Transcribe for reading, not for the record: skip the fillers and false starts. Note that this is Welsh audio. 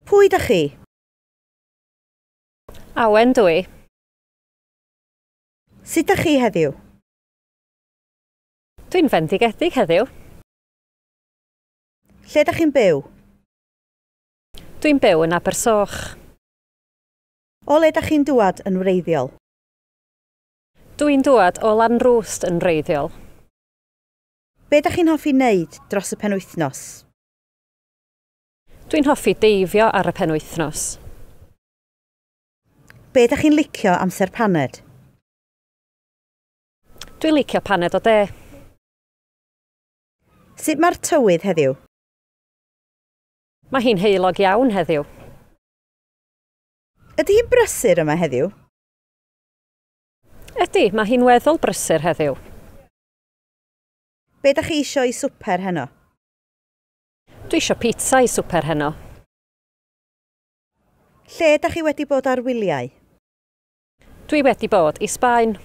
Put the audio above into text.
Pwy dach chi? Awen dw i. Sut dach chi heddiw? Dwi'n fendigedig heddiw. Lle dach chi'n byw? Dwi'n byw yn Abersoch. O le dach chi'n dŵad yn wreiddiol? Dwi'n dŵad o Lanrwst yn wreiddiol. Be dach chi'n hoffi wneud dros y penwythnos? Dwi'n hoffi deifio ar y penwythnos. Be dach chi'n licio amser paned? Dwi'n licio paned o de. Sut mae'r tywydd heddiw? Mae hi'n heulog iawn heddiw. Ydy hi'n brysur yma heddiw? Ydy, mae hi'n weddol brysur heddiw. Be dach chi isio i swper heno? Dwi isio pizza i swper heno. Lle dach chi wedi bod ar wyliau? Dwi wedi bod i Sbaen.